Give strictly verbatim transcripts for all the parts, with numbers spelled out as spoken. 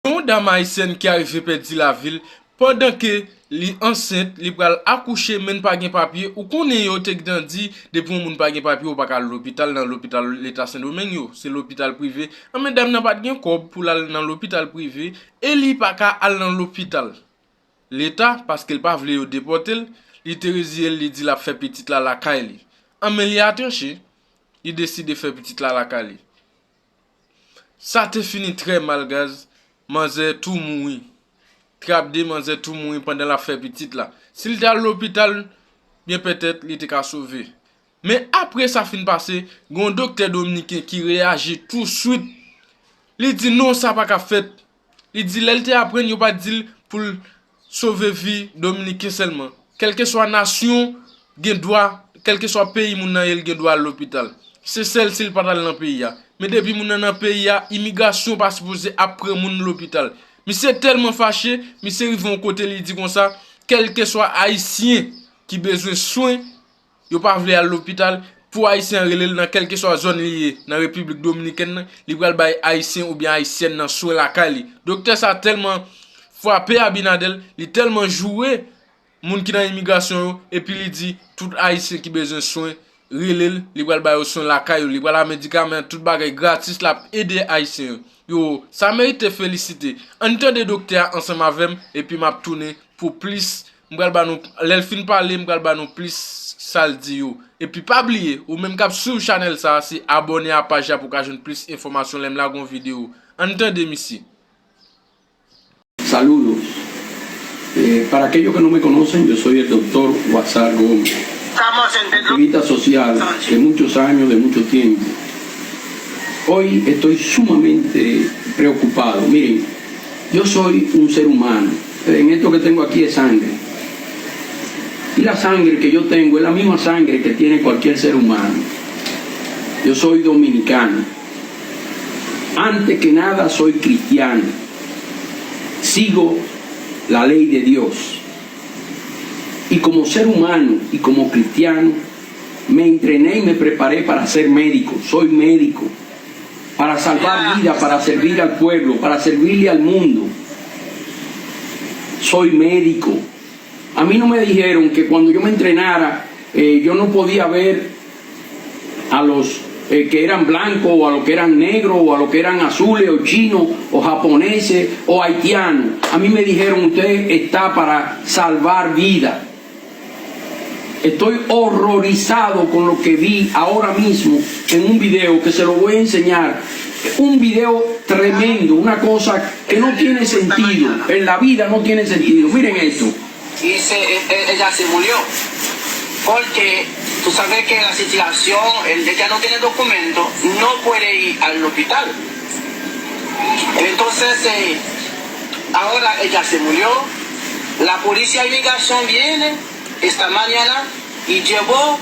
Yon dam ayisyèn ki arive pèdi lavi l pandan ke li ansent, li pral akouche, men l pa gen papye. Ou konnen yo te gentan di, depi yon moun pa gen papye, ou pa ka al lopital, nan lopital Leta Sendomeng yo, se lopital prive. Anben, dam nan pa t gen kòb pou l al nan lopital prive, e li pa ka al nan lopital Leta, paske l pa vle yo depòte l, li te reziye l, li di l ap fè pitit la lakay li. Anben, li atranche, li deside fè pitit la lakay li. Sa te fini trè mal, guys. Manzè tou mouri. Trap de, manzè tou mouri pandan l ap fè pitit la. Si l te al lopital, byen petèt, li te ka sove. Men apre sa fin pase, gen yon doktè dominiken ki reyaji touswit. Li di non, sa pa ka fèt. Li di lè l te aprann, yo pa t di l pou l sove vi dominiken sèlman. Kèlkeswa nasyon gen dwa, kèlkeswa peyi moun nan ye, l gen dwa al lopital. Se sèl si l pa t al nan peyi a. Men depi moun nan nan peyi a, imigrasyon pa sipoze ap pran moun lopital. Misye tèlman fache, misye rive yon kote li di konsa, kèlkeswa ayisyen ki bezwen swen, yo pa vle al lopital, pou ayisyen an rele l nan kèlkeswa zòn li ye nan Repiblik Dominikèn nan, li pral bay ayisyen oubyen ayisyèn nan swen lakay li. Doktè sa tèlman frape Abinader, li tèlman joure moun ki nan imigrasyon yo, epi li di tout ayisyen ki bezwen swen, rele l, li pral ba yo swen lakay yo, li pral ba medikaman, tout bagay gratis, l ap ede ayisyen yo. Yo, sa merite felisite. Ann tande doktè a ansanm avè m, epi m ap tounen pou plis. M pral ba nou, lè l fin pale, m pral ba nou plis sa l di yo. Epi pa bliye, ou menm k ap swiv chanèl sa a, se abòne a paj la pou w ka jwenn plis enfòmasyon lè m lage yon videyo. Ann tande misye. Saludos. Eh, para aquellos que no me conocen, yo soy el doctor Guasar Gómez, activista social de muchos años, de mucho tiempo. Hoy estoy sumamente preocupado. Miren, yo soy un ser humano. En esto que tengo aquí es sangre. Y la sangre que yo tengo es la misma sangre que tiene cualquier ser humano. Yo soy dominicano. Antes que nada soy cristiano. Sigo la ley de Dios. Y como ser humano y como cristiano, me entrené y me preparé para ser médico. Soy médico. Para salvar vidas, para servir al pueblo, para servirle al mundo. Soy médico. A mí no me dijeron que cuando yo me entrenara, eh, yo no podía ver a los eh, que eran blancos o a los que eran negros o a los que eran azules o chinos o japoneses o haitianos. A mí me dijeron, usted está para salvar vida. Estoy horrorizado con lo que vi ahora mismo en un video que se lo voy a enseñar. Un video tremendo, una cosa que no tiene sentido. En la vida no tiene sentido. Miren esto. Y se, e- e- ella se murió. Porque tú sabes que la situación, el de ella no tiene documento, no puede ir al hospital. Entonces, eh, ahora ella se murió. La policía de inmigración viene esta mañana y llevó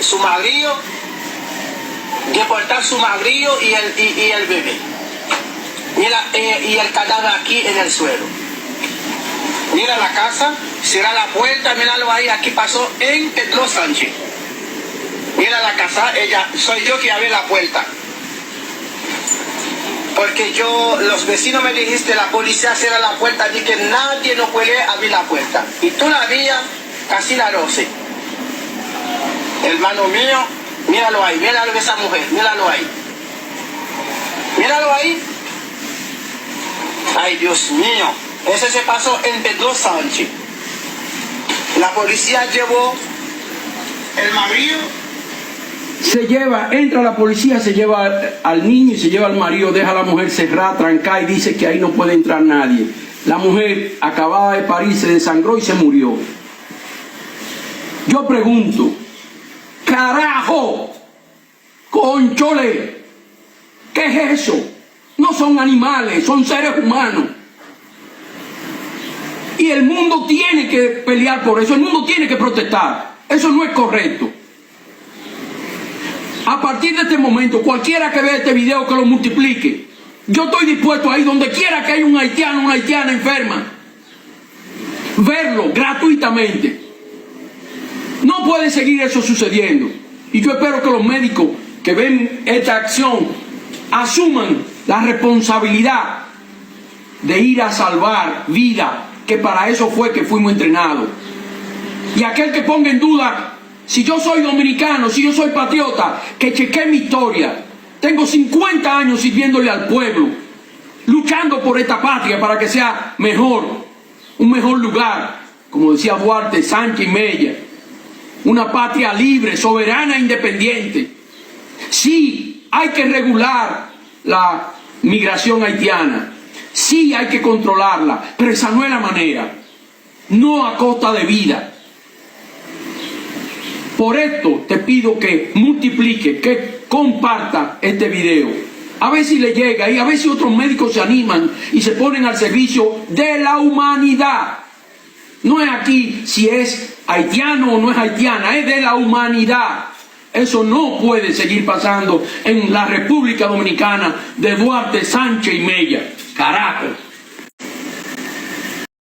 su marido, deportar su marido y el, y, y el bebé. Mira, eh, y el cadáver aquí en el suelo. Mira la casa, cierra la puerta, míralo ahí, aquí pasó en Pedro Sánchez. Mira la casa, ella, soy yo que abre la puerta. Porque yo, los vecinos me dijiste, la policía cierra la puerta, di que nadie no puede abrir la puerta. Y todavía casi las doce. Hermano mío, míralo ahí, míralo esa mujer, míralo ahí. Míralo ahí. Ay, Dios mío. Eso se pasó en Pedro Sánchez. La policía llevó el marido. Se lleva, entra la policía, se lleva al niño y se lleva al marido, deja a la mujer cerrada, trancada y dice que ahí no puede entrar nadie. La mujer acababa de parir, se desangró y se murió. Yo pregunto, carajo, conchole, ¿qué es eso? No son animales, son seres humanos. Y el mundo tiene que pelear por eso, el mundo tiene que protestar. Eso no es correcto. A partir de este momento, cualquiera que vea este video, que lo multiplique. Yo estoy dispuesto ahí, donde quiera que haya un haitiano, una haitiana enferma, verlo gratuitamente. No puede seguir eso sucediendo. Y yo espero que los médicos que ven esta acción asuman la responsabilidad de ir a salvar vida, que para eso fue que fuimos entrenados. Y aquel que ponga en duda si yo soy dominicano, si yo soy patriota, que chequee mi historia. Tengo cincuenta años sirviéndole al pueblo, luchando por esta patria para que sea mejor, un mejor lugar, como decía Duarte, Sánchez y Mella, una patria libre, soberana e independiente. Sí, hay que regular la migración haitiana. Sí, hay que controlarla, pero esa no es la manera. No a costa de vida. Por esto te pido que multiplique, que comparta este video. A ver si le llega y a ver si otros médicos se animan y se ponen al servicio de la humanidad. No es aquí si es haitiano o no es haitiana, es de la humanidad. Eso no puede seguir pasando en la República Dominicana de Duarte, Sánchez y Mella. Carajo.